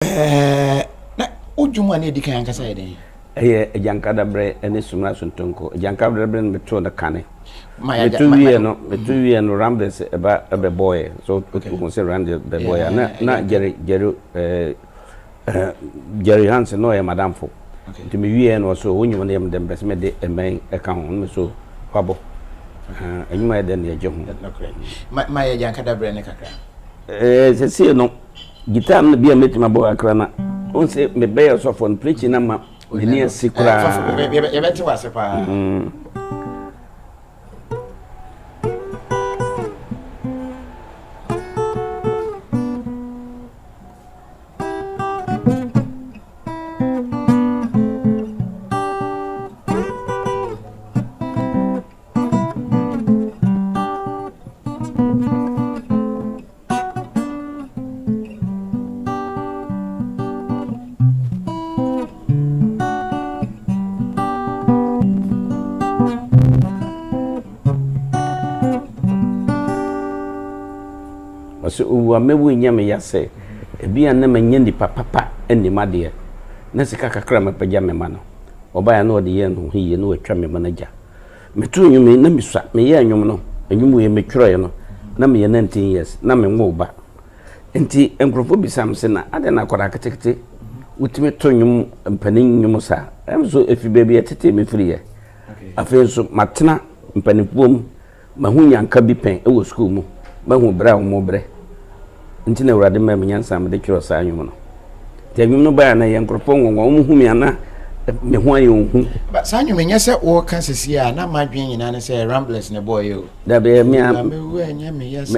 Ɛɛ, na wo dwom a na edi kan ankasa yɛ dɛn? Ɛyɛ Agyankadabrɛ ne Sumina Sontonko. Agyankadabrɛ no metoo no kane. Meto wieɛ no, meto wieɛ no Rambles ɛba ɛbɛbɔɔɛ. So wohu sɛ Rambles bɛbɔɔɛ a, na na Jerry Jerry ɛɛ Jerry Hansen na ɔyɛ m'adamfo. Nti mewieɛ no ɔse wo nnwom no yɛ me dɛ mepɛ sɛ mede mmɛn ɛka ho. Na me so fa bɔ. Nnwom a ɛyɛ dɛ na yɛgye ho. Ma yɛ Agyankadabrɛ no kakra. Ɛɛ seesei no. Guitar no bi a mɛtumi abɔ kakra na wohu sɛ mebɛyɛ ɔsɔfoɔ no preaching no ama m'ani asi koraa. Yɛbɛte wase paa. Ɔsɛ owu a mɛwu nyɛ me ya sɛ ebia na manya nipa papa anim adeɛ na sika kakra a mapagya me ma no ɔbaeɛ na ɔde yɛɛ ne ho yie na watwa me ma no agya. Metoo nnwom yi na mesua, meyɛɛ nnwom no, nnwom wei metwerɛeɛ no na meyɛ 19 years na menwoo ba. Nti nkurɔfoɔ bisa me sɛ na adɛn na akwadaa ketekete wotumi to nnwom mpanin nnwom saa? Ɛm nso ɛfiri baabi a ɛtetee me firiiɛ. Afei nso matena mpanimfoɔ mu Mahu nyanka bi pɛn wɔ sukuu mu. Mahu brɛ a wɔbrɛ nti na Awurade maa me nyansa a mede twerɛ saa nnwom no. Nti nnwom no baeɛ a na ɛyɛ nkurɔfoɔ nwanwa. Wɔhu me a na me ho ayɛ wɔn hu. But saa nnwom nyɛ sɛ wɔka sisi a na m'adwene nyinaa ne sɛ Ramblers na ɛbɔɔyɛ o. Dabi ɛyɛ me a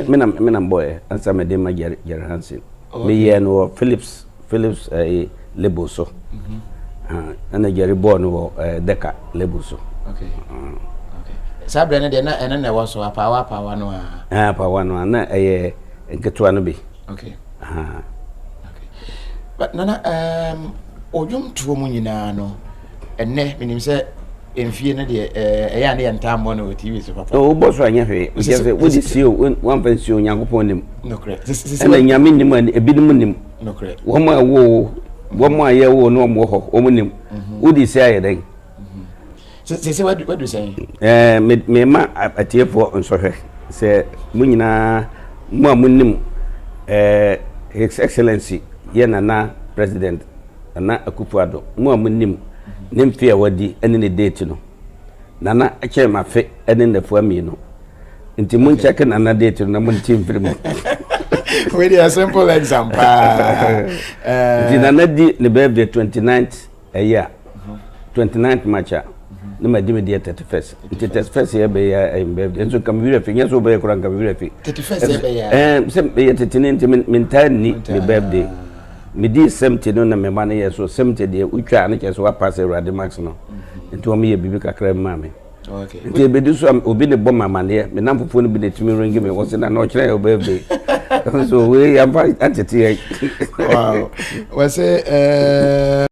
me na me na mbɔɔyɛ ansa mede ma Jerry Jerry Hansen. Meyɛɛ no wɔ Philips Philips ɛyi label so. Ɛna Jerry bɔɔ no wɔ ɛɛ Decca label so. Okay. Okay. Saa berɛ no deɛ na ɛno na ɛwɔ so apaawa apaawa no a. Ɛɛ apaawa no a na ɛyɛ nketewa no bi. Okay. Uh-huh. Okay. But nana um, odwomtoɔ mu nyinaa no ɛnɛ menim sɛ mfie no deɛ ɛyɛ a ne yɛ ntaa mmɔ no wɔ tv so papa. Wobɔ so anyɛ hwee nkyɛ sɛ wode sie o woamfa nsie Onyankopɔn nim. Ɛna Nyame nim a ebinom nim. Wɔn a ɛwɔ wo wɔn a yɛwɔ no wɔn wɔ hɔ wɔn nim. Wode sie ayɛ dɛn? Sɛ wadu sɛn? Ɛɛ mema atiefoɔ nsɔhwɛ sɛ mo nyinaa mo a monim ɛɛ His Excellency yɛ nana president Nana Akufo Addo, mo a monim ne mfe a wadi ne ne date no, Nana kyɛn m'afe ne nnafua mmienu. Nti mo nkyɛke Nana date no na mo nte mfiri mu. Wei deɛ simple exam paa. Nti Nana di ne birthday 29th ɛyɛ a, 29th March a, ne ma di me deɛ 31st. Nti 31st yɛ bɛyɛ ɛyɛ birthday. Nso nka me werɛ fi, nyɛ sɛ wobɛyɛ koraa nka me werɛ fi. 31st yɛ bɛyɛ. Ɛɛ sɛ meyɛ tetene nti mentaa nni me birthday. Medii 70 no na me mma no yɛ so 70 deɛ wotwa a ne kyerɛ sɛ woapass Awurade marks no nti wɔn yɛ biribi kakra bi maa me nti ebedu so a obi ne bɔ me amaneɛ me namfofoɔ no bi na etumi ringi me wɔsi na na ɔkyerɛ yɛ birthday so wei yɛmfa antete yɛn. Wow wɔsɛ ɛɛ.